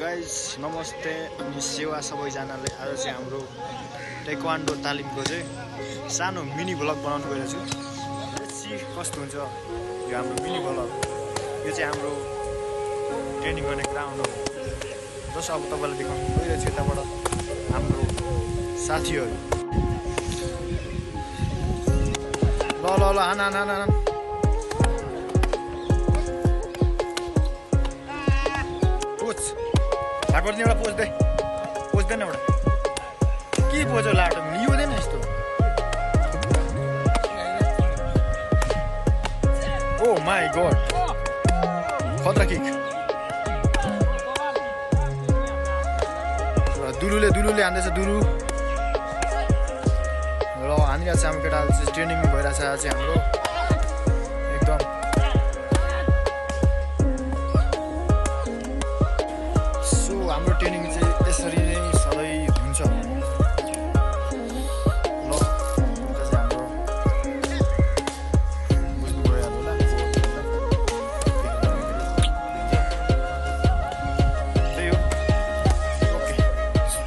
Guys नमस्ते अनि सेवा सबैजनाले। आज चाहिँ हाम्रो टेक्वान्डो तालिमको चाहिँ सानो मिनी भ्लग बनाउनु गएको छु। कस्तो हुन्छ यो हाम्रो मिनी भ्लग। यो चाहिँ हाम्रो ट्रेनिङ गर्ने ग्राउन्ड हो। जस अब तपाईँलाई देखाउनु गइरहेको छु यताबाट हाम्रो साथीहरू। ल ल ल आना आना आना गरिदिनु एउटा पोज्दैन एउटा के पोज लाटो लिउँदैन यस्तो। ओ माई गड खतरा किक। दुलुले हान्दैछ दुलु। र हानिरहेको छ हाम्रो केटाहरू चाहिँ ट्रेनिङ भइरहेछ आज चाहिँ हाम्रो।